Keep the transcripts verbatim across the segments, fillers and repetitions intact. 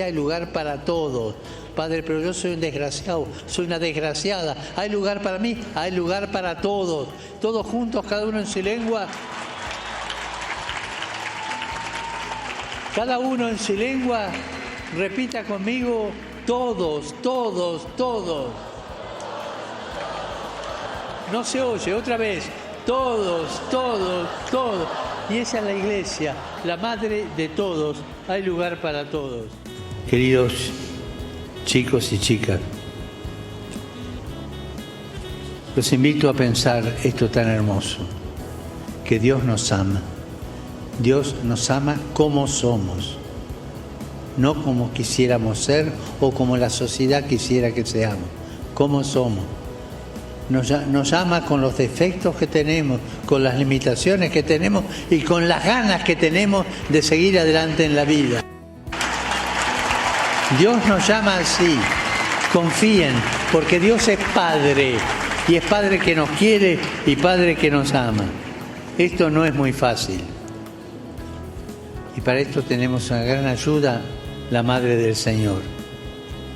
Hay lugar para todos. Padre, pero yo soy un desgraciado, soy una desgraciada. ¿Hay lugar para mí? Hay lugar para todos. Todos juntos, cada uno en su lengua. Cada uno en su lengua, repita conmigo: todos, todos, todos. No se oye, otra vez: todos, todos, todos. Y esa es la iglesia, la madre de todos. Hay lugar para todos. Queridos chicos y chicas, los invito a pensar esto tan hermoso, que Dios nos ama. Dios nos ama como somos, no como quisiéramos ser o como la sociedad quisiera que seamos, como somos. Nos, nos ama con los defectos que tenemos, con las limitaciones que tenemos y con las ganas que tenemos de seguir adelante en la vida. Dios nos llama así. Confíen, porque Dios es Padre, y es Padre que nos quiere y Padre que nos ama. Esto no es muy fácil. Y para esto tenemos una gran ayuda, la Madre del Señor.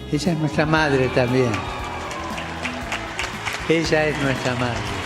Ella es nuestra Madre también. Ella es nuestra Madre.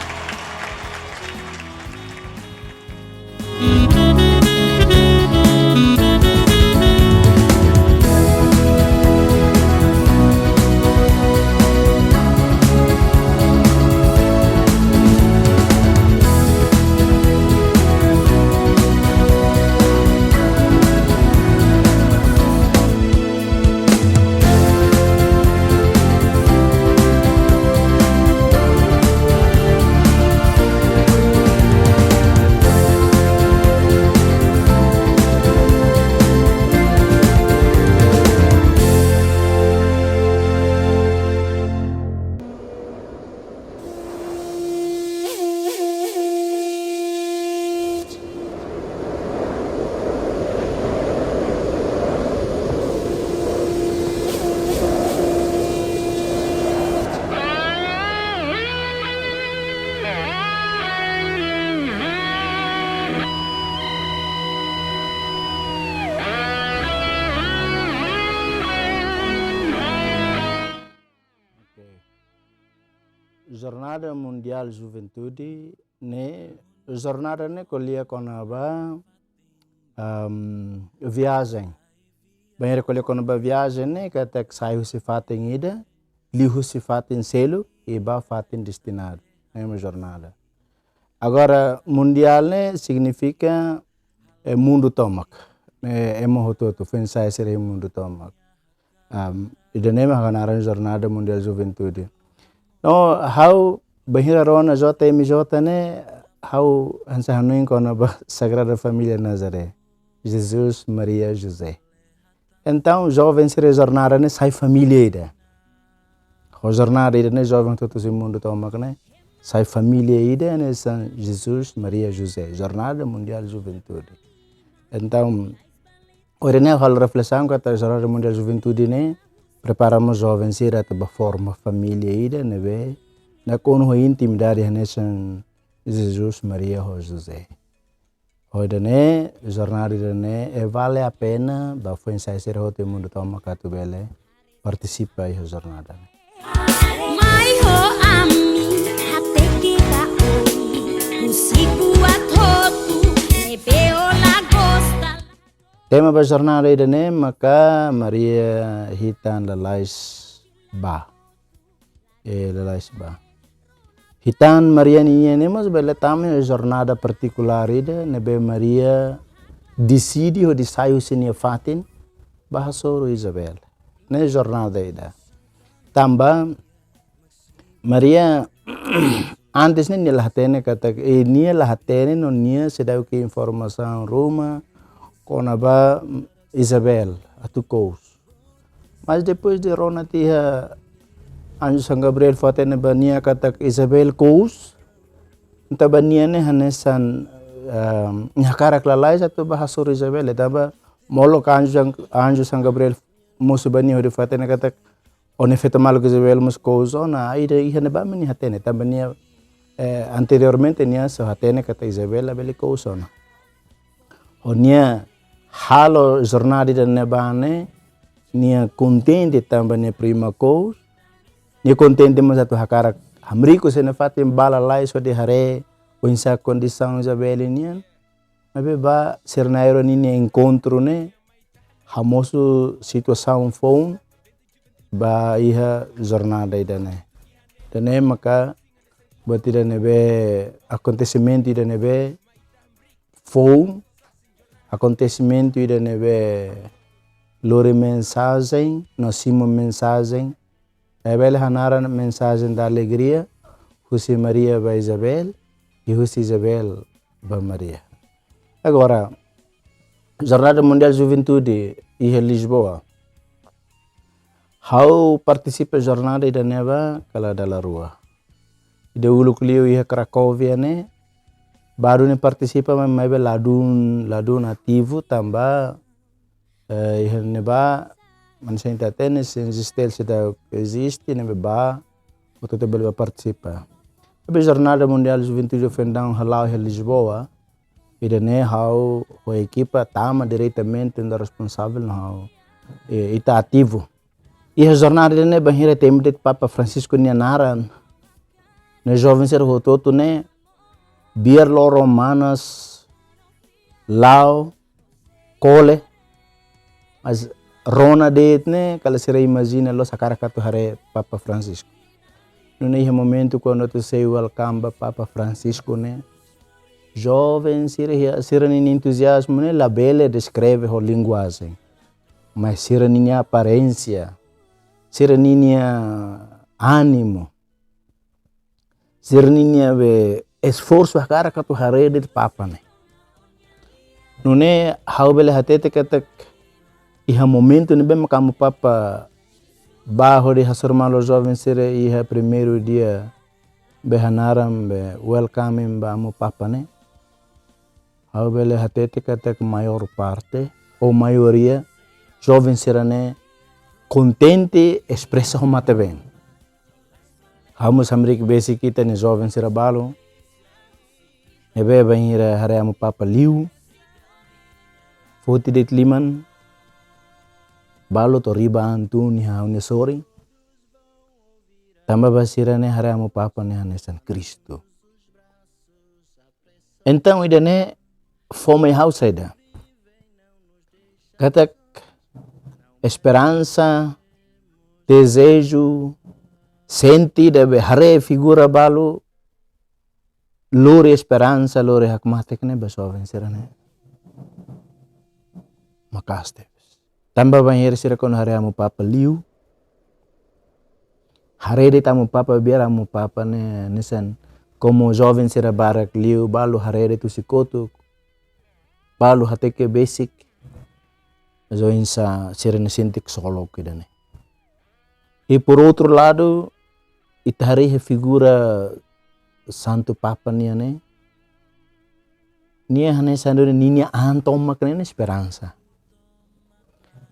Ok. Jornada Mundiál Juventude ne'e, jornada ne'e ko'alia kona-ba, am, viajen. Bainhira ko'alia kona-ba viajen ne'e katak sai husi fatin ida, liu husi fatin seluk i ba fatin destinadu. Ne'e mak jornada. Agora, mundiál ne'e signifika, eh, mundu tomak. Eh, ema hotu-hotu, foin-sa'e sira iha mundu tomak. Am, ida-ne'e mak hanaran Jornada Mundiál Juventude. No, ha'u bainhira rona J M J ne'e, ha'u hanesan hanoin kona-ba Sagrada Família Nazaré. Jesus, Maria, José. Entaun, joven sira jornada ne'e sai família ida. Ho jornada ida-ne'e joven hotu-hotu husi mundu tomak ne'e sai família ida hanesan Jesus, Maria, José. Jornada Mundiál Juventude. Entaun, ohin ne'e halo reflesaun katak Jornada Mundiál Juventude ne'e prepara mós joven sira atu ba forma família ida ne'ebé nakonu ho intimidade hanesan Jesus, Maria ho José. Ho ida-ne'e, jornada ida-ne'e, eh, vale a pena ba foin-sa'e sira hotu iha mundu tomak atu bele partisipa iha jornada. Mai ho ami, hateke ba oin, husi buat hotu ne'ebé ó la gosta. Tema ba jornada ida-ne'e maka Maria hitan lalais ba. Eh, lalais ba. Hitan Maria nian ne'e mós bele tama iha jornada partikulár ida ne'ebé Maria deside hodi sai husi nia fatin ba hasoru Isabel. Ne'e jornada ida. Tanba Maria antes ne'e nia la hatene katak, eh, nia la hatene no nia seidauk iha informasaun ruma kona-ba, mm, Isabel atu kous. Mas depois de rona tiha anju São Gabriel fó-hatene ba nia katak Isabel kous, entaun ba nia ne'e hanesan, ehm, nia hakarak lalais atu ba hasoru Isabel, tanba molok anju São, anju São Gabriel mosu ba nia hodi fó-hatene katak ó-nia feto maluk Isabel mós kous ona, ida iha ne'ebá mak nia hatene, tanba nia, eh, anteriormente nia só hatene katak Isabel labele kous ona. Ho nia halo jornada ida ne'ebá ne'e, nia kontente tanba nia prima kous, nia kontente mós atu hakarak hamriik husi nia fatin ba lalais hodi haree oinsá kondisaun Isabel nian. Maibé ba sira na'in-rua ninia enkontru ne'e hamosu situasaun foun ba iha jornada ida-ne'e. Ida-ne'e maka buat ida ne'ebé, akontesimentu ida ne'ebé foun, akontesimentu ida ne'ebé lori mensajen, no simu mensajen, eh, bele hanaran mensajen da alegria, husi Maria ba Isabel, i husi Isabel ba Maria. Agora, Jornada Mundial Juventude iha Lisboa. Ha'u partisipa jornada ida-ne'ebá kala dala rua. Ida uluk liu iha Cracóvia ne'e, balu ne'e partisipa, ma-, maibé ladún, ladún ativu tanba, eh, iha ne'ebá, manusia ita hatene, sin, Gestel seidauk eziste, ne'ebé ba, hotu-hotu bele ba partisipa. Tapi Jornada Mundial Juventude foin daudaun hala'o iha Lisboa, ida-ne'e ha'u ho ekipa tama diretamente no responsavel no ha'u, eh, ita ativu. Iha jornada ida-ne'e bainhira temi de'it Papa Francisco nia naran. Ne'e joven sira hotu-hotu ne'e, biar loron manas, la'o, kole, mas rona de'it ne'e, kala sira imajina loos hakarak atu haree Papa Francisco. Nune'e iha momentu kuandu atu sei welcome ba Papa Francisco ne'e, joven sira iha, sira-nia entuziazmu ne'e labele deskreve ho linguajen. Mas sira-nia aparénsia, sira-nia ánimu, sira-nia be esforsu hakarak atu haree de'it Papa ne'e. Nune'e ha'u bele hatete katak iha momentu ne'ebé maka Amu Papa ba hodi hasoru malu joven sira iha primeiru dia be hanaran be welcoming ba Amu Papa ne'e. Ha'u bele hatete katak maiór parte, ou maioria, joven sira-ne'e kontente espresa ho matan-been. Ha'u mós hamriik besik ita-nia joven sira balu ne'ebé bainhira haree Amu Papa liu, foti de'it liman, balu to'o riba an tun iha ha'u-nia sorin. Tanba ba sira-ne'e haree Amu Papa ne'e hanesan Kristu. Entaun ida-ne'e fó mai ha'u saida? Katak esperansa, dezeju, sente ida be haree figura balu, lori esperansa, lori hakmatek ne'e ba joven sira-ne'e maka'as tebes. Tanba bainhira sira kuandu haree Amu Papa liu, haree de'it Amu Papa, biar Amu Papa ne'e hanesan, komu joven sira barak liu, balu haree de'it husi kotuk, balu hateke besik, mas oinsá sira-nia sente ksolok ida-ne'e. I por outro lado, ita haree iha figura Santu Papa nian ne'e, nia hanesan duni ninia an tomak ne'e esperansa.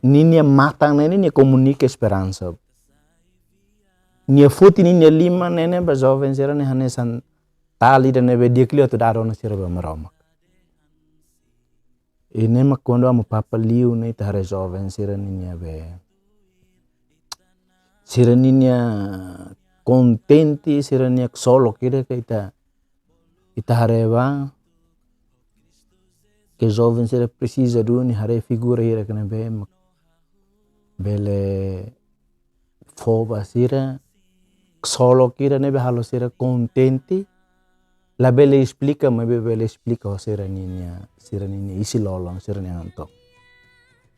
Ninia matan ne'e nia komunika esperansa. Nia foti ninia liman ne'e ba joven sira-ne'e hanesan tali ida ne'ebé di'ak liu atu dada ona sira ba Maromak. I ne'e mak kuandu Amu Papa liu ne'e ita haree joven sira ninia be, sira ninia kontente, sira ninia ksolok ida ke ita, ita haree ba, ke joven sira presiza duni haree figura hirak ne'ebé mak bele fó ba sira ksolok ida ne'ebé halo sira kontente, labele esplika, maibé bele esplika ho sira ninia, sira ninia isin-lolon, sira-nia an tomak.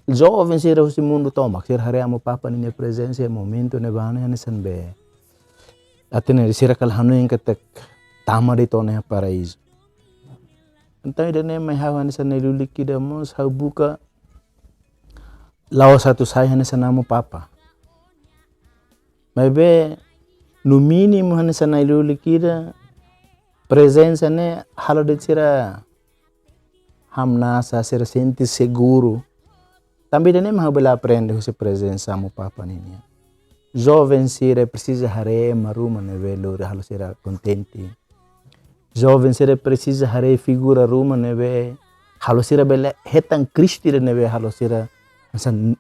Joven sira husi mundu tomak, sira haree Amu Papa ninia prezensa iha momentu ne'ebá ne'e hanesan be, hatene sira kala hanoin katak tama de'it ona iha paraízu. Entaun ida-ne'e mai ha'u hanesan na'i-lulik ida mós ha'u buka la'ós atu sai hanesan Amu Papa. Maibé, no mínimu hanesan na'i-lulik ida, prezensa ne'e halo de'it sira hamnasa, sira sente seguru. Tanba ida-ne'e mak ha'u bele aprende husi prezensa Amu Papa ninian. Joven sira presiza haree ema ruma ne'ebé lori halo sira kontente. Joven sira presiza haree figura ruma ne'ebé halo sira bele hetan Kristu ida ne'ebé halo sira hanesan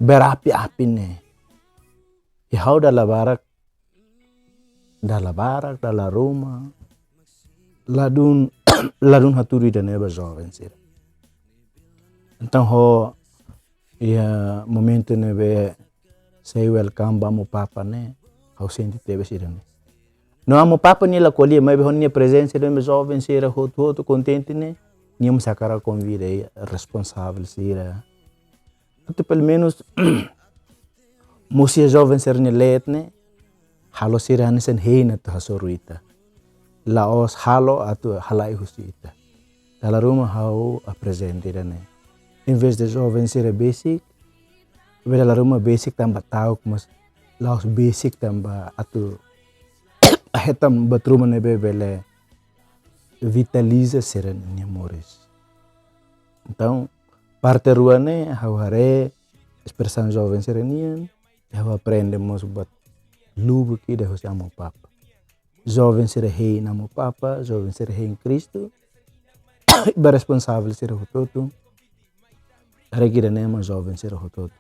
berapi-api ne'e. I ha'u dala barak, dala barak, dala ruma, ladún, ladún hatudu ida-ne'e ba joven sira. Entaun ho iha momentu ne'ebé sei welcome ba Amu Papa ne'e, ha'u sente tebes ida-ne'e. No Amu Papa nia la ko'alia, maibé ho nia prezensa ida-ne'e joven sira hotu-hotu kontente ne'e, nia mós hakarak konvida iha responsavel sira. Atu pelumenus mosu iha joven sira-nia leet ne'e, halo sira hanesan hein atu hasoru ita. La'ós halo atu halai husi ita. Dala ruma ha'u aprezenta ida-ne'e. Em vez de joven sira besik, be dala ruma besik tanba ta'uk, mas la'ós besik tanba atu hetan buat ruma ne'ebé bele vitaliza sira-nia moris. Entaun, parte rua ne'e, ha'u haree espresaun joven sira-nian, ha'u aprende mós buat lubuk ida husi Amu Papa. Joven sira hein Amu Papa, joven sira hein Kristu, ba responsavel sira hotu-hotu, haree ida-ne'e mak joven sira hotu-hotu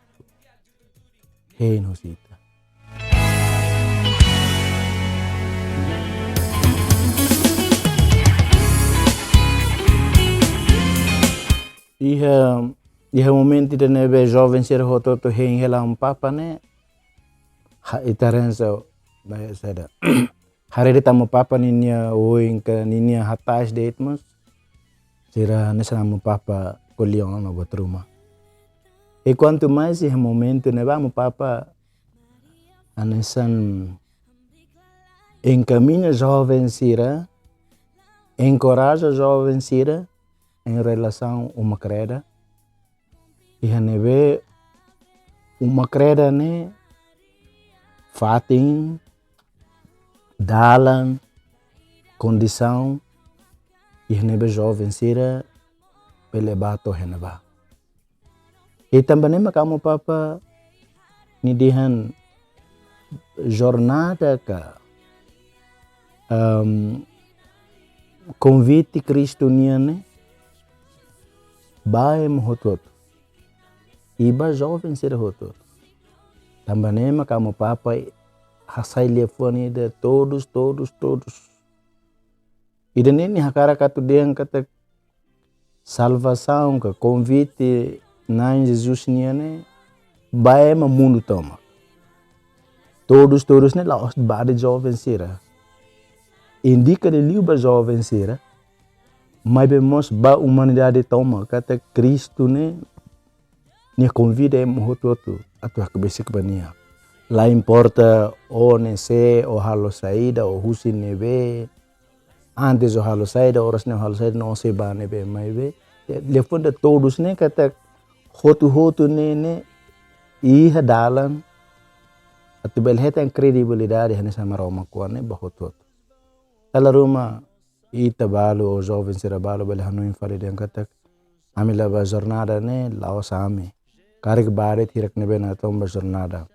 hein husi ita. Iha, iha momentu ida-ne'ebé joven sira hotu-hotu hein hela Amu Papa ne'e, ha, ita hanesan, ba, saida. Haree de'it Amu Papa ninia oin ka ninia hatais de'it mós, sira hanesan Amu Papa ko'alia ona buat ruma. I kuantu mais iha momentu ne'ebá Amu Papa hanesan enkamiña joven sira, enkoraja joven sira em relasaun uma kreda. Iha ne'ebé uma kreda ne'e fatin, dalan, kondisaun, iha ne'ebé joven sira bele bá to'o iha ne'ebá. I tanba ne'e mak Amu Papa nia dehan jornada ka, em, konvite Kristu nian ne'e ba ema hotu-hotu. I ba joven sira hotu-hotu. Tanba ne'e mak Amu Papa hasai liafuan ida todos, todos, todos. Ida-ne'e nia hakarak atu dehan katak salvasaun ka konvite Na'i Jesus nian ne'e ba ema mundu tomak. Todos, todos ne'e la'ós ba de'it joven sira. Indika liuliu ba joven sira, maibé mós ba umanidade tomak, katak Kristu ne'e nia konvida ema hotu-hotu atu hakbesik ba nia. La importa ó ne'e sé, ó halo saida, ó husi ne'ebé, antes ó halo saida, oras ne'e ó halo saida, no sé ba ne'ebé, maibé liafuan ida todos ne'e katak hotu-hotu ne'e, ne'e iha dalan atu bele hetan kredibilidade hanesan Maromak oan ne'e ba hotu-hotu. Dala ruma ita balu ou joven sira balu bele hanoin fali dehan katak ami la bá jornada ne'e la'ós ami. Karik ba de'it hirak ne'ebé natoon bá jornada.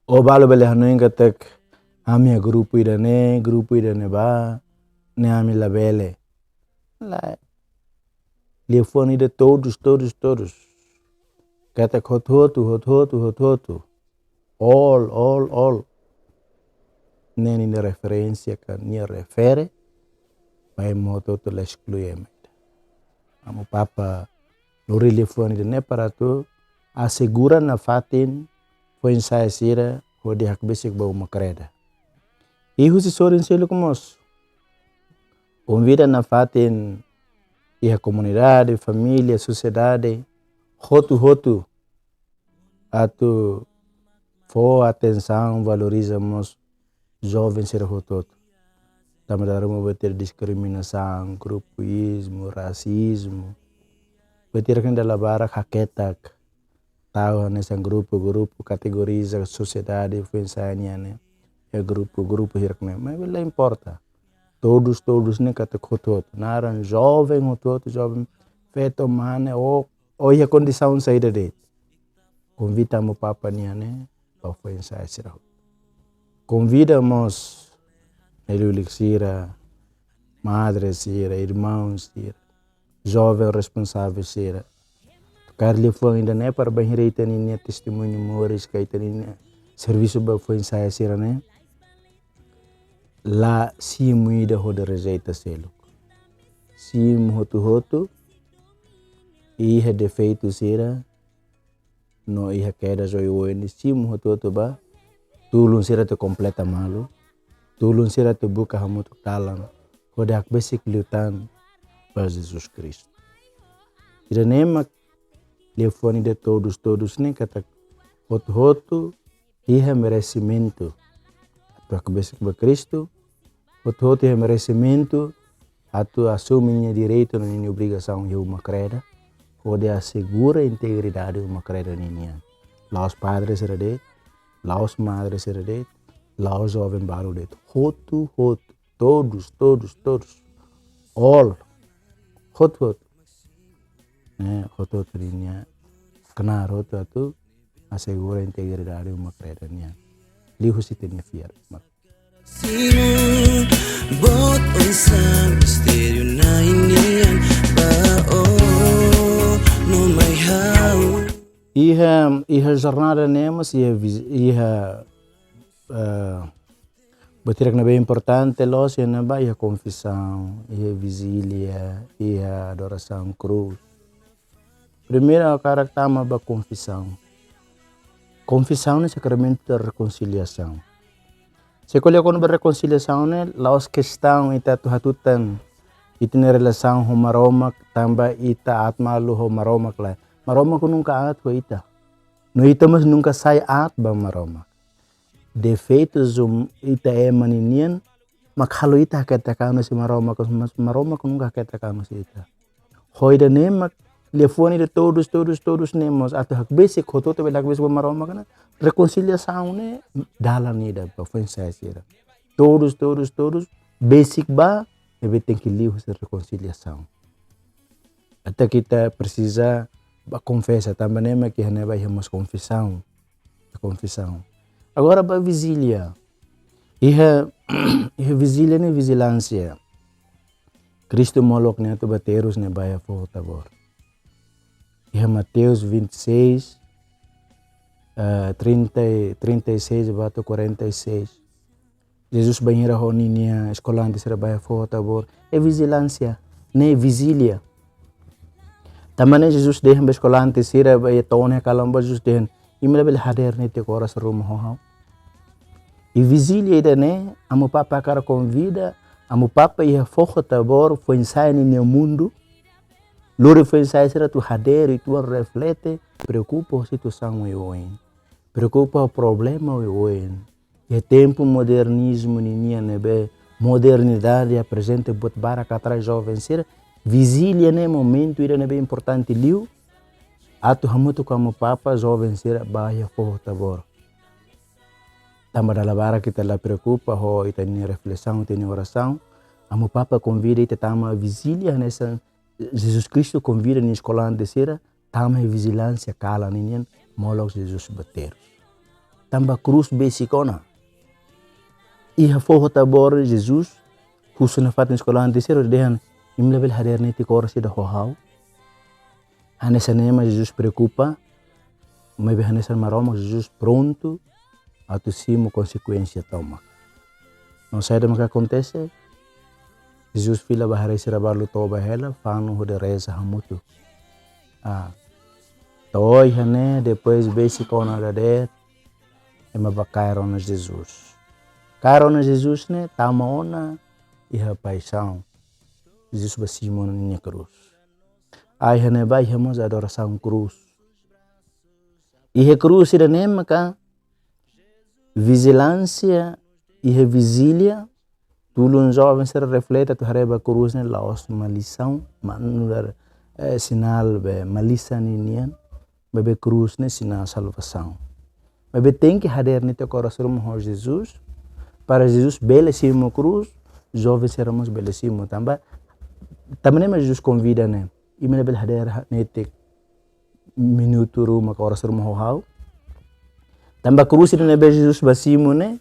Ou balu bele hanoin katak ami iha grupu ida-ne'e, grupu ida-ne'ebá, ne'e ami labele. Lae. Liafuan ida todos, todos, todos. Katak hotu-hotu, hotu-hotu, hotu-hotu. All, all, all. Ne'e nia referénsia ka nia refere ba ema hotu-hotu, la esklui ema ida. Amu Papa lori liafuan ida-ne'e para atu asegura nafatin foin-sa'e sira hodi hakbesik ba uma kreda. I husi sorin seluk mós konvida nafatin iha komunidade, família, sosiedade, hotu-hotu atu fó atensaun, valoriza mós joven sira hotu-hotu. Tanba dala ruma buat ida diskriminasaun, grupuizmu, rasizmu. Buat ida-ne'e dala barak haketak. Tau hanesan grupu-grupu, kategoriza sosiedade foin-sa'e nian ne'e iha grupu-grupu hirak ne'e. Maibé la importa. Todos, todos ne'e katak hotu-hotu. Naran joven hotu-hotu, joven feto, mane, ou, ou iha kondisaun saida de'it. Konvite Amu Papa nian ne'e ba foin-sa'e sira hotu. Konvida mós na'i-lulik sira, madre sira, irmaun sira, joven responsavel sira. Kaer liafuan ida-ne'e para bainhira ita-nia testemuñu moris ka ita-nia servisu ba foin-sa'e sira-ne'e, la simu ida hodi rejeita seluk. Simu hotu-hotu, iha defeitu sira, no iha kedas oioin, simu hotu-hotu ba, tulun sira atu kompleta malu, tulun sira atu buka hamutuk dalan, hodi hakbesik liután ba Jesus Kristu. Ida-ne'e mak liafuan ida todos, todos ne'e katak hotu-hotu iha meresimentu atu hakbesik ba Kristu, hotu-hotu iha meresimentu atu asume nia direitu no nia obrigasaun iha uma kreda, hodi asegura integridade uma kreda ninian. La'ós padre sira de'it, la'ós madre sira de'it, la'ós joven balu de'it. Hotu-hotu, todos, todos, todos. All. Hotu-hotu. Ne'e, hotu-hotu ninia knaar hotu atu asegura integridade uma kreda nian. Liuhusi ita-nia fiar. Simu, boot oinsá mistériu Na'i nian ba ó no mai ha'u. Iha, iha jornada ne'e mós iha vis-, iha, eh, buat hirak ne'ebé importante loos iha ne'ebá, iha konfisaun, iha vijília, iha adorasaun krús. Primeiru ha'u hakarak tama ba konfisaun. Konfisaun ne'e sakramentu da rekonsiliasaun. Se ko'alia kona-ba rekonsiliasaun ne'e, la'ós kestaun ita atu hatutan ita-nia relasaun ho Maromak, tanba ita aat malu ho Maromak, lae. Maromak nunka aat ho ita. No ita mós nunka sai aat ba Maromak. Defeitus ita ema ninian mak halo ita haketak an husi Maromak, mas Maromak nunka haketak an husi ita. Ho ida-ne'e mak liafuan ida todos, todos, todos ne'e mós atu hakbesik, hotu-hotu bele hakbesik ba Maromak ne'e, rekonsiliasaun ne'e dalan ida ba foin-sa'e sira. Todos, todos, todos, besik ba, ne'ebé tenke liuhusi rekonsiliasaun. Até ita presiza ba konfesa, tanba ne'e mak iha ne'ebá iha mós konfisaun. Konfisaun. Agora ba vijília. Iha, iha vijília ne'e vijilánsia. Kristu molok nia atu ba terus ne'e ba iha foho Tabor. Iha Mateus vinte e seis, eh, trinta, trinta e seis ba to'o quarenta e seis. Jesus bainhira ho ninia eskolante sira ba iha foho Tabor. É vijilánsia, ne'e vijília. Tanba ne'e Jesus dehan ba eskolante sira ba iha to'o ne'e kalan ba Jesus dehan: Imi labele hadeer netik oras ruma ho ha'u. I vijília ida-ne'e, Amu Papa hakarak konvida Amu Papa iha foho Tabor, foin-sa'e ninia mundu. Lori foin-sa'e sira atu hadeer uitoan reflete, preokupa ho situasaun oioin. Preokupa ho problema oioin. Iha tempu modernizmu ninian ne'ebé modernidade aprezenta buat barak atrai joven sira, vijília ne'e momentu ida ne'ebé importante liu, atu hamutuk ho Amu Papa joven sira ba iha foho Tabor. Tanba dala barak ita la preokupa ho ita-nia reflesaun, ita-nia orasaun, Amu Papa konvida ita tama vijília hanesan Jesus Kristu konvida nia eskolante sira tama iha vijilánsia kalan ninian molok Jesus ba terus. Tanba krús besik ona. Iha foho Tabor Jesus husu nafatin eskolante sira dehan: Imi labele hadeer netik oras ida ho ha'u. Hanesan ne'e mak Jesus preokupa, maibé hanesan Maromak Jesus prontu atu simu konsekuénsia tomak. No saida maka akontese? Jesus fila ba haree sira balu toba hela, fanu hodi reza hamutuk. Ah, to'o iha ne'e, depois besik ona dadeer, ema bá kaer ona Jesus. Kaer ona Jesus ne'e tama ona iha paixaun. Jesus bá simu ona ninia krús. Iha ne'ebá iha mós adorasaun krús. Iha krús ida-ne'e maka vijilánsia, iha vijília, tulun joven sira reflete atu haree ba krús ne'e la'ós malisaun, ma nu'udar, eh, sinál be malisan ninian, maibé krús ne'e sinál salvasaun. Maibé tenke hadeer netik oras ruma ho Jesus, para Jesus bele simu krús, joven sira mós bele simu tanba. Tanba ne'e mak Jesus konvida ne'e: Imi labele hadeer ha-, netik minutu ruma ka oras ruma ho ha'u. Tanba krús ida ne'ebé Jesus bá simu ne'e,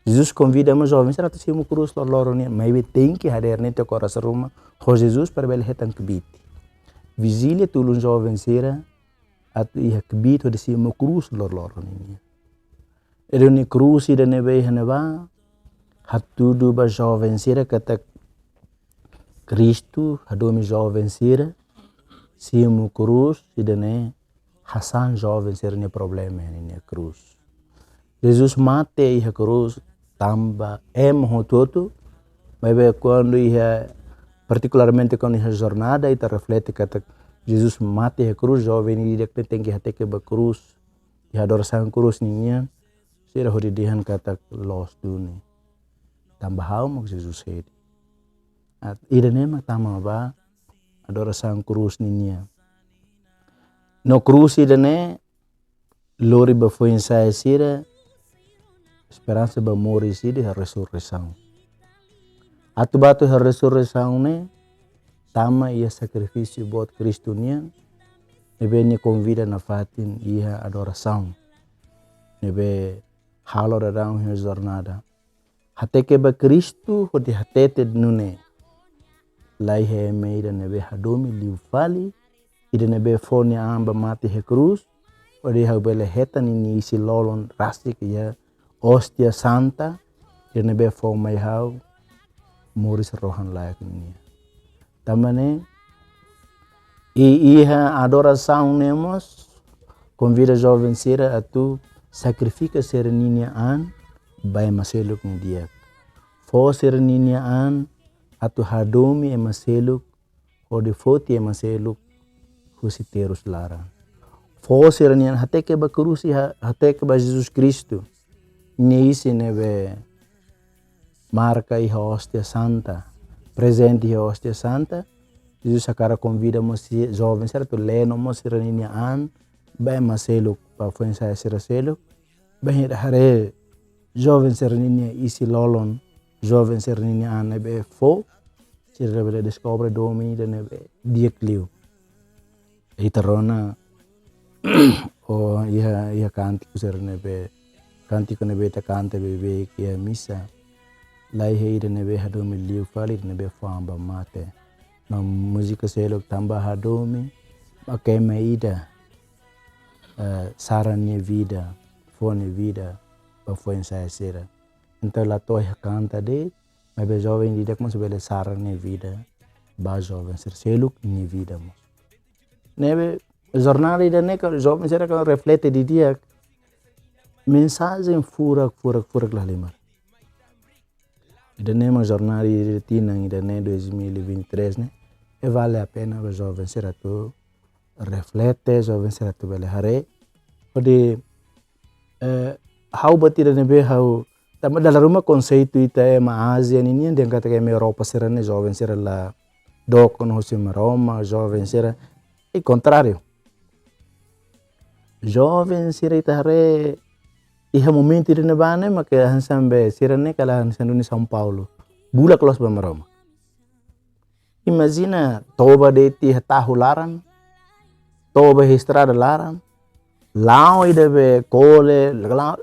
Jesus konvida mós joven sira atu simu krús loroloron nian, maibé tenke hadeer netik oras ruma ho Jesus para bele hetan kbiit. Vijília tulun joven sira atu iha kbiit hodi simu krús loroloron nian. Ida-ne'e krús ida ne'ebé iha ne'ebá hatudu ba joven sira katak Kristu hadomi joven sira simu krús, ida-ne'e hasa'e joven sira-nia problema iha ninia krús. Jesus mate iha krús tanba ema hotu-hotu, maibé kuandu iha, partikularmente kuandu iha jornada, ita reflete katak Jesus mate iha krús, joven ida-ne'e tenke hateke ba krús, iha adorasaun krús ninian, sira hodi dehan katak loos duni. Tanba ha'u mak Jesus hedi. At-, ida-ne'e mak tama ba adorasaun krús ninian. No krús ida-ne'e lori ba foin-sa'e sira esperansa ba moris ida iha resurreisaun. Atu ba to'o iha resurreisaun ne'e tama iha sakrifísiu boot Kristu nian, ne'ebé nia konvida nafatin iha adorasaun ne'ebé halo daudaun iha jornada. Hateke ba Kristu hodi hatete nune'e: La iha ema ida ne'ebé hadomi liu fali, ida ne'ebé fó nia an ba mate iha krús, hodi ha'u bele hetan ninia isin-lolon rasik iha óstia santa, ida ne'ebé fó mai ha'u moris rohan-laek nian. Tanba ne'e, i-, iha adorasaun ne'e mós konvida joven sira atu sakrifika sira-ninia an ba ema seluk nia di'ak. Fó sira-ninia an atu hadomi ema seluk, hodi foti ema seluk husi terus laran. Fó sira-nia an, hateke ba krús, ha-, hateke ba Jesus Kristu nia isin ne'ebé marka iha óstia santa, prezente iha óstia santa. Jesus hakarak konvida mós joven sira atu leno mós sira-ninia an ba ema seluk, ba foin-sa'e sira seluk. Bainhira haree joven sira-ninia isin-lolon, joven sira-ninia an ne'ebé fó, sira bele deskobre domin ida ne'ebé di'ak liu. Ita rona, o iha, iha kántiku sira ne'ebé, kántiku ne'ebé ita kanta beibeik iha misa. La iha ida ne'ebé hadomi liu fali ida ne'ebé fó an ba mate. No múzika seluk tanba hadomi, mak ema ida, eh, saran nia vida, fó nia vida ba foin-sa'e sira. Entaun la to'o iha kanta de'it, maibé joven ida-idak mós bele saran nia vida ba joven sira seluk nia vida mós. Ne'ebé jornada ida-ne'e, kuandu joven sira kuandu reflete didi'ak, mensajen furak, furak, furak la halimar. Ida-ne'e mak jornada ida tinan ida-ne'e dois mil e vinte e três ne'e, e vale a pena ba joven sira atu reflete, joven sira atu bele haree. Hodi, eh, ha'u buat ida ne'ebé ha'u, tanba dala ruma konseitu ita ema Ázia ninian dehan katak ema Europa sira-ne'e joven sira la dokon husi Maromak, joven sira, i kontráriu. Joven sira ita haree iha momentu ida-ne'ebá ne'e mak hanesan be sira-ne'e kala hanesan duni São Paulo. Bulak loos ba Maromak. Imajina toba de'it iha tahu laran, toba iha estrada laran, la'o ida be kole, la'o.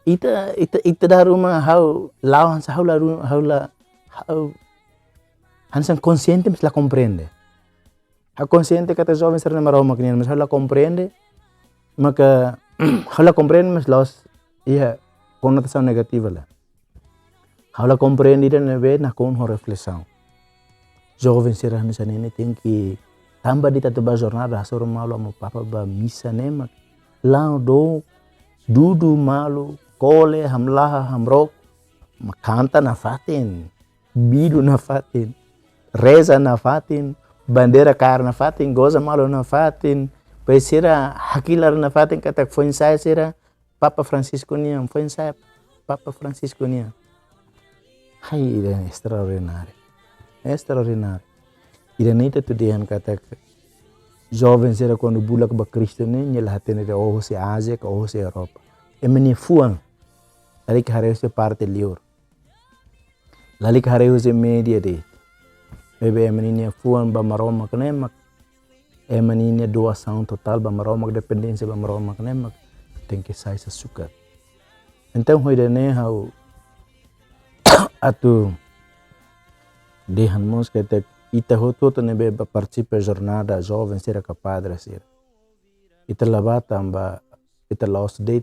Ita, ita, ita dala ruma ha'u, la'o hanesan ha'u la ru-, ha'u la, ha'u hanesan konsiente, mas la komprende. Ha'u konsiente katak joven sira-ne'e Maromak nian, mas ha'u la komprende, maka ha'u la komprende, mas la'ós iha konotasaun negativa lae. Ha'u la komprende ida ne'ebé nakonu ho reflesaun. Joven sira hanesan ne'e tenke tanba de'it atu ba jornada hasoru malu amu papa ba misa ne'e mak la'o dook, dudu malu, kole, hamlaha, hamrook, mak kanta nafatin, bidu nafatin, reza nafatin, bandeira kaer nafatin, goza malu nafatin, be sira hakilar nafatin katak foin-sa'e sira Papa Francisco nian, foin-sa'e Papa Francisco nian. Hai, ida estraordináriu. Estraordináriu. Ida-ne'e ita atu dehan katak joven sira kuandu bulak ba Kristu ne'e, nia la hatene de'it ó husi Ázia ka ó husi Europa. Ema nia fuan lalika haree husi parte liur. Lalika haree husi média de'it. Maibé ema ninia fuan ba Maromak ne'e mak, ema ninia doasaun totál ba Maromak, dependénsia ba Maromak ne'e mak tenke sai sasukat. Entaun, ho ida-ne'e ha'u atu dehan mós katak ita hotu-hotu ne'ebé ba partisipa jornada joven sira ka padre sira, Ita la bá tanba ita la'ós de'it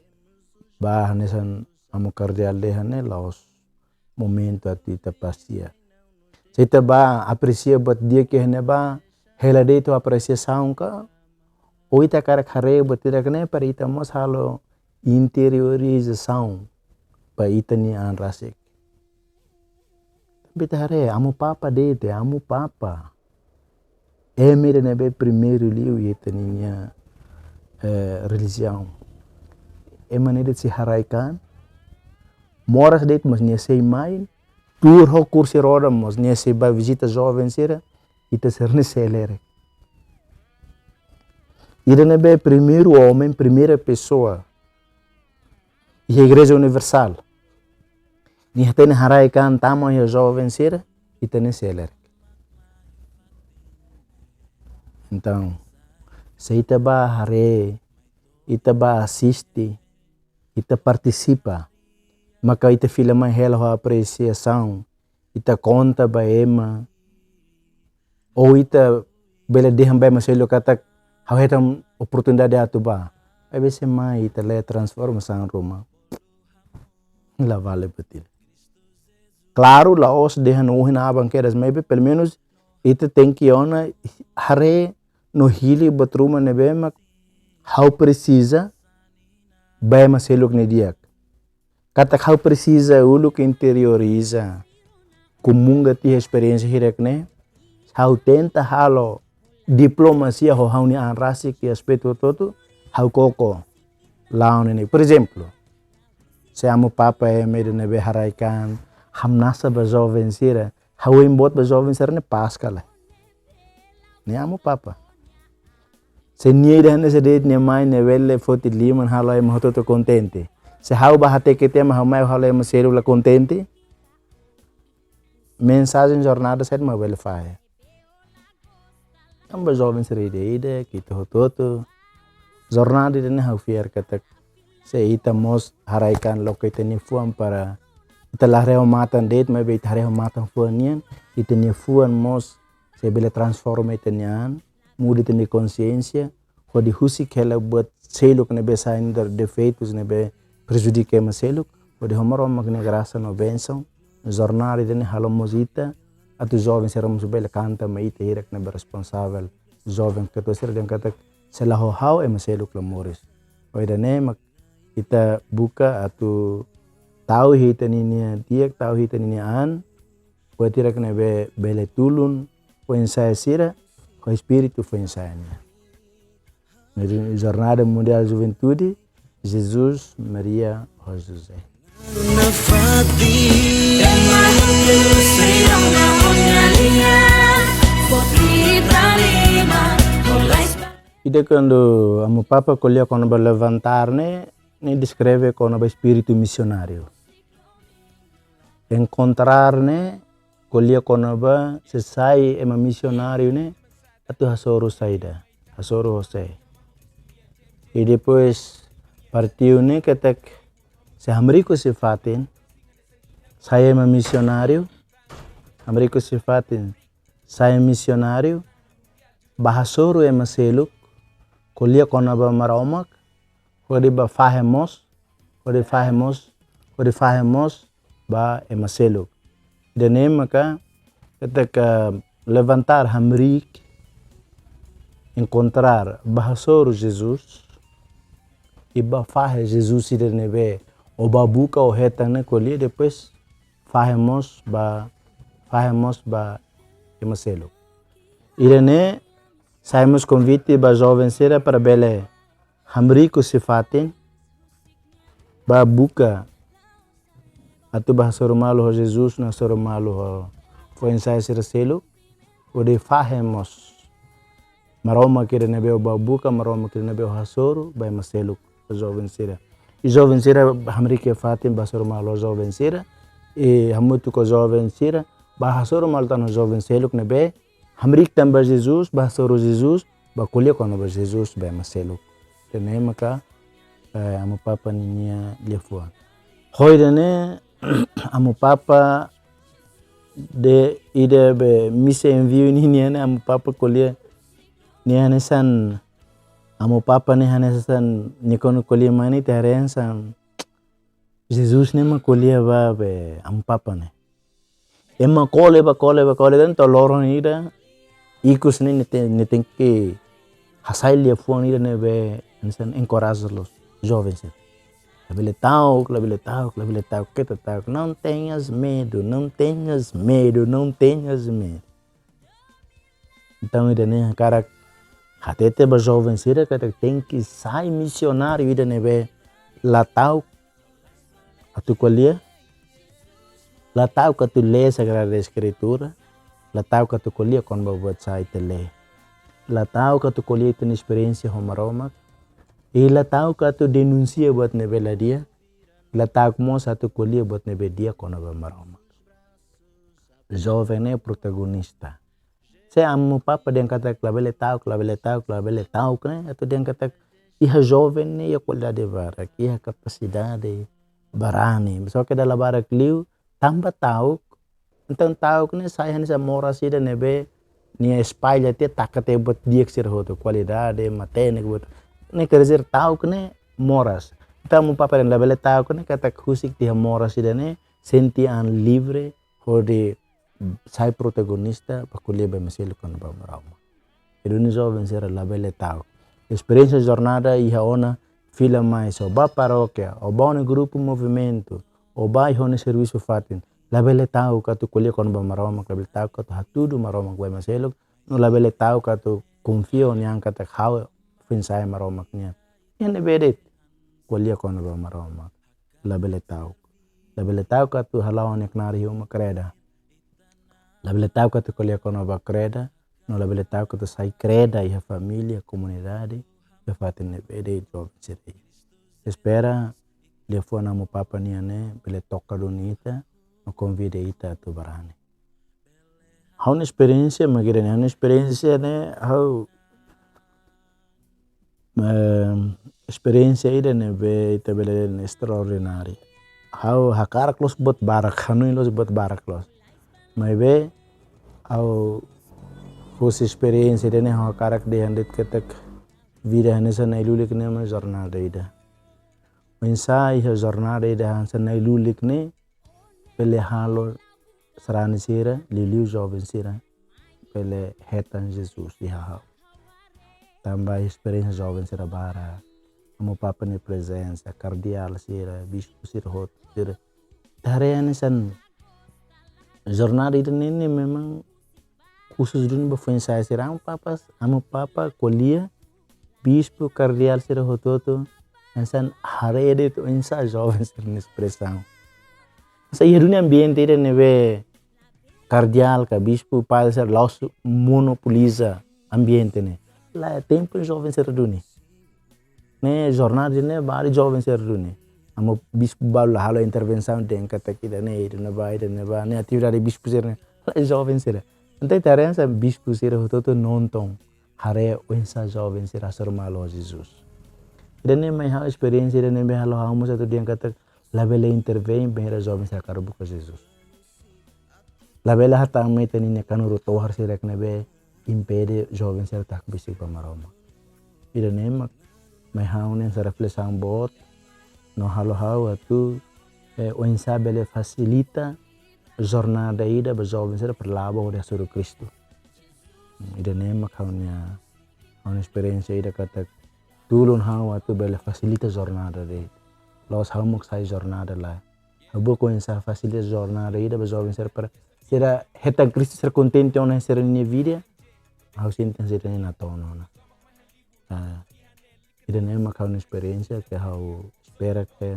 bá hanesan amu kardeál dehan ne'e, la'ós momentu atu ita pasiar. Se ita bá apresia buat di'ak iha ne'ebá, hela de'it ho apresiasaun ka, ou ita hakarak haree buat hirak ne'e para ita mós halo interiorizasaun ba ita-nia an rasik. Tanba ita haree, Amu Papa de'it, Amu Papa. Ema ida ne'ebé primeiru liu iha ita-nia, eh, relijiaun. Ema ne'e de'it sei haraik an, moras de'it mós nia sei mai, tuur ho kursi roda mós nia sei bá vizita joven sira, ita sira-ne'e sei lerek. Ida ne'ebé primeiru omen, primeira pessoa iha Igreja Universál, nia hatene haraik an tama iha joven sira, ita-nia sei lerek. Entaun, se ita bá haree, ita bá asiste, ita partisipa, maka ita fila mai hela ho apresiasaun, ita konta ba ema, ou ita bele dehan ba ema seluk katak, ha'u hetan oportunidade atu bá. Maibé se mai ita lee transformasaun ruma, la vale buat ida. Klaru, la'ós dehan ohin aban kedas, maibé pelumenus ita tenke ona haree no hili buat ruma ne'ebé mak ha'u presiza ba ema seluk nia di'ak. Katak ha'u presiza uluk interioriza, komunga tiha esperiénsia hirak ne'e, ha'u tenta halo diplomasia ho ha'u-nia an rasik iha aspetu hotu-hotu, ha'u koko la'o ne'e. Por ezemplu, se Amu Papa ema ida ne'ebé haraik an, hamnasa ba joven sira, ha'u hein boot ba joven sira ne'e pas ka lae. Ne'e Amu Papa. Se nia ida hanesan de'it, nia mai, nia bele foti liman, halo ema hotu-hotu kontente. Se ha'u bá hateke tiha mak ha'u mai halo ema seluk la kontente, mensajen jornada saida mak bele fahe. Tanba joven sira ida-idak, ita hotu-hotu. Jornada ida-ne'e ha'u fiar katak, se ita mós haraik an loke ita-nia fuan para ita la haree ho matan de'it, maibé ita haree ho matan fuan nian, ita-nia fuan mós sei bele transforma ita-nia an, muda ita-nia konsiénsia, hodi husik hela buat seluk ne'ebé sai nu'udar defeitus ne'ebé prejudika ema seluk, hodi ho Maromak nia grasa no bensaun, jornada ida-ne'e halo mós ita, atu joven sira mós bele kanta mai ita hirak ne'ebé responsavel, joven katuas sira dehan katak, se la ho ha'u ema seluk la moris. Ho ida-ne'e mak ita buka atu tau iha ita-nia di'ak, tau iha ita-nia an, buat hirak ne'ebé bele tulun foin-sa'e sira, ho espíritu foin-sa'e nian. Jadi, Jornada Mundial Juventude, Jesus, Maria, ho José. Ida kuandu Amu Papa ko'alia kona-ba levantar ne'e, ne'e deskreve kona-ba espíritu misionáriu. Encontrar ne'e ko'alia kona-ba se sai ema misionáriu ne'e atu hasoru saida, hasoru ho sé. I depois partiu ne'e katak se hamriik husi fatin, sai ema misionáriu, hamriik husi fatin, sai misionáriu, bá hasoru ema seluk, ko'alia kona-ba Maromak, hodi bá fahe moos, hodi fahe moos, hodi fahe moos ba ema seluk. Ida-ne'e maka, katak levantar, hamriik, encontrar, bá hasoru Jesus, i bá fahe Jesus ida ne'ebé ó bá buka, ó hetan ne'e ko'alia, depois fahe moos ba, fahe moos ba ema seluk. Ida-ne'e sai mós konvite ba joven sira para bele hamriik husi fatin, bá buka atu bá hasoru malu ho Jesus, no hasoru malu ho foin-sa'e sira seluk, hodi fahe moos Maromak ida ne'ebé ó bá buka, Maromak ida ne'ebé ó hasoru, ba ema seluk, joven sira. I joven sira hamriik iha fatin bá hasoru malu ho joven sira, i hamutuk ho joven sira bá hasoru malu tan ho joven seluk ne'ebé hamriik tan ba Jesus, bá hasoru Jesus, bá ko'alia kona-ba Jesus ba ema seluk. Ida-ne'e maka, eh, Amu Papa ninia liafuan. Ho ida-ne'e, Amu Papa dehan ida be misa envio ninian ne'e, Amu Papa ko'alia nia hanesan Amu Papa ne'e hanesan nia kuandu ko'alia mai ne'e ita haree hanesan Jesus ne'e mak ko'alia ba be Amu Papa ne'e. Ema kole ba kole ba kole, entaun loron ida ikus ne'e nia te-, nia tenke hasai liafuan ida ne'ebé hanesan enkoraja loos joven sira. Labele ta'uk, labele ta'uk, labele ta'uk, keta ta'uk. Não tenhas medo, não tenhas medo, não tenhas medo. Entaun ida ne'e hakarak hatete ba joven sira katak tenke sai misionáriu ida ne'ebé la ta'uk atu ko'alia, la ta'uk atu lee Sagrada Eskritura, la ta'uk atu ko'alia kona-ba buat saida ita lee, la ta'uk atu ko'alia ita-nia esperiénsia ho Maromak, i la ta'uk atu denunsia buat ne'ebé la di'ak, la ta'uk mós atu ko'alia buat ne'ebé di'ak kona-ba Maromak. Joven ne'e protagonista. Se Amu Papa dehan katak labele ta'uk, labele ta'uk, labele ta'uk ne'e, atu dehan katak iha joven ne'e iha kualidade barak, iha kapasidade barani. Só ke dala barak liu, tanba ta'uk, entaun ta'uk ne'e sai hanesan moras ida ne'ebé nia espalla tiha, taka tiha buat di'ak sira hotu, kualidade, matenek, buat. Ne'e quer dizer ta'uk ne'e moras. Entaun Amu Papa dehan labele ta'uk ne'e katak husik tiha moras ida ne'e, sente an livre, hodi sai protagonista ba ko'alia ba ema seluk kona-ba Maromak. Ida-ne'e joven sira labele ta'uk. Esperiénsia jornada iha ona fila mai, se ó bá parókia, ó bá ó-nia grupu movimentu, ó bá iha ó-nia servisu fatin. Labele ta'uk atu ko'alia kona-ba Maromak, labele ta'uk atu hatudu Maromak ba ema seluk, no labele ta'uk atu konfia ó-nia an katak ha'u foin-sa'e Maromak nian. Iha ne'ebé de'it ko'alia kona-ba Maromak. Labele ta'uk. Labele ta'uk atu hala'o ó-nia knaar iha uma, kreda. Labele ta'uk atu ko'alia kona-ba kreda, no labele ta'uk atu sai kreda iha família, komunidade, iha fatin ne'ebé de'it joven sira iha. Espera liafuan Amu Papa nian ne'e bele toka duni ita, no konvida ita atu barani. Ha'u-nia esperiénsia mak ida-ne'e, ha'u-nia esperiénsia ne'e, ha'u, ehm, esperiénsia ida ne'ebé ita bele dehan estraordináriu. Ha'u hakarak loos buat barak, hanoin loos buat barak loos. Maibé, ha'u husi esperiénsia ida-ne'e ha'u hakarak dehan de'it katak vida hanesan nai-lulik ne'e mak jornada ida. Oinsá iha jornada ida hanesan nai-lulik ne'e, bele halo sarani sira, liuliu joven sira, bele hetan Jesus iha ha'u. Tanba esperiénsia joven sira barak, Amu Papa nia prezensa, kardeál sira, bispu sira hotu sira. Ita haree hanesan jornada ida-ne'e ne'e memang khusus duni ba foin-sa'e sira. Amu Papa, Amu Papa ko'alia, bispu, kardeál sira hotu-hotu, hanesan haree de'it oinsá joven sira-nia espresaun. Hanesan iha duni ambiente ida ne'ebé kardeál ka bispu, padre sira la'ós monopoliza ambiente ne'e. Lae, tempu joven sira duni. Ne'e jornada ne'e barak joven sira duni. Amu bispu balu la halo intervensaun dehan katak ida-ne'e, ida-ne'ebá, ida-ne'ebá, ne'e atividade bispu sira ne'e. Lae, joven sira. Entaun ita haree hanesan bispu sira hotu-hotu nonton, haree oinsá joven sira hasoru malu ho Jesus. Ida-ne'e mai ha'u esperiénsia ida ne'ebé halo ha'u mós atu dehan katak labele intervein bainhira joven sira hakarak buka Jesus. Labele hatama ita-nia kanuru tohar sira ne'ebé impede joven sira atu hakbesik ba Maromak. Ida-ne'e mak mai ha'u-nia reflesaun boot, no halo ha'u atu, eh, oinsá bele fasilita jornada ida ba joven sira para la'o ba hodi hasoru Kristu. Ida-ne'e mak ha'u-nia, ha'u-nia esperiénsia ida katak tulun ha'u atu bele fasilita jornada de'it. La'ós ha'u mak sai jornada, lae. Ha'u buka oinsá fasilita jornada ida ba joven sira para sira hetan Kristu, sira kontente ona sira-nia vida. Ha'u sente sira-nia natoon ona. Ah, ida-ne'e mak ha'u-nia esperiénsia ke ha'u espera ke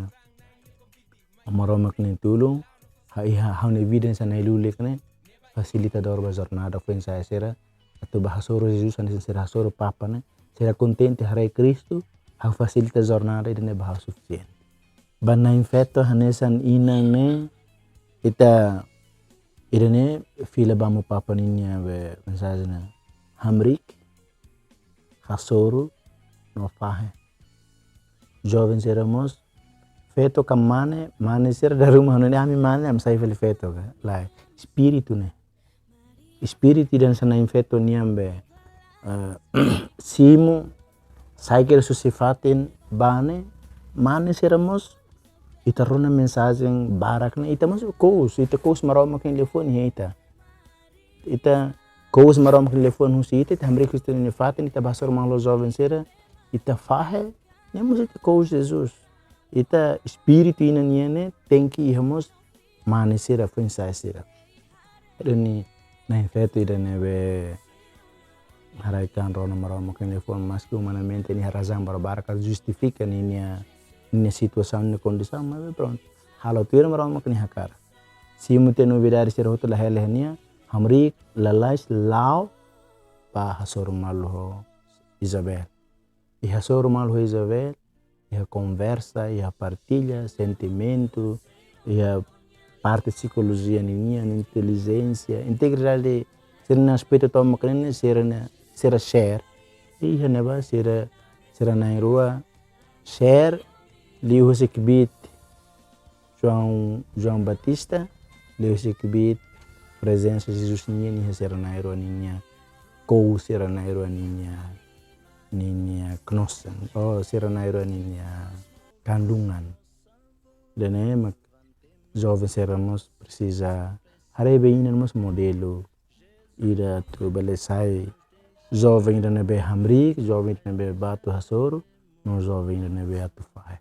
Maromak nia tulun, ha'u iha ha'u-nia vida hanesan nai-lulik ne'e fasilitadór ba jornada foin-sa'e sira atu bá hasoru Jesus, hanesan sira hasoru Papa ne'e, sira kontente haree Kristu, ha'u fasilita jornada ida-ne'e ba ha'u sufisiente. Ba na'in-feto hanesan inan ne'e, ita ida-ne'e fila ba Amu Papa ninia be mensajen ne'e. Hamriik, hasoru, no fahe. Joven sira mós, feto ka mane, mane sira dala ruma hanoin ami mane, ami sai fali feto ka. Lae, espíritu ne'e. Espíritu ida hanesan na'in-feto nian be, eh, simu, sai kedas husi fatin bá ne'e, mane sira mós, ita rona mensajen barak ne'e, ita mós kous, ita kous Maromak nia liafuan iha ita. Ita kous Maromak nia liafuan husi ita, ita hamriik husi ita-nia fatin, ita bá hasoru malu ho joven sira, ita fahe, ne'e mós ita kous Jesus. Ita espíritu ida nian ne'e tenke iha mós mane sira, foin-sa'e sira. Ida-ne'e na'in-feto ida ne'ebé haraik an rona Maromak nia liafuan, maski umanamente nia razaun barbarak atu justifika ninia, ninia situasaun, ninia kondisaun, maibé prontu. Halo tuir Maromak nia hakarak. Simu tiha novidade sira hotu la hela iha nia, hamriik lalais la'o bá hasoru malu ho Isabel. Iha hasoru malu ho Isabel, iha konversa, iha partilla, sentimentu, iha parte psikolojia ninian, intelijénsia, integridade, sira-nia aspetu tomak ne'e, sira-nia, sira share. Iha ne'ebá sira, sira na'in-rua share, liuhusi kbiit João, João Batista, liuhusi kbiit prezensa Jesus nian iha sira na'in-rua ninia, kous sira na'in-rua ninia, ninia knosen, oh, sira na'in-rua ninia kandungan. Ida-ne'e mak joven sira mós presiza haree ba ida-ne'e mós modelu ida atu bele sai joven ida ne'ebé hamriik, joven ida ne'ebé bá atu hasoru, no joven ida ne'ebé atu fahe.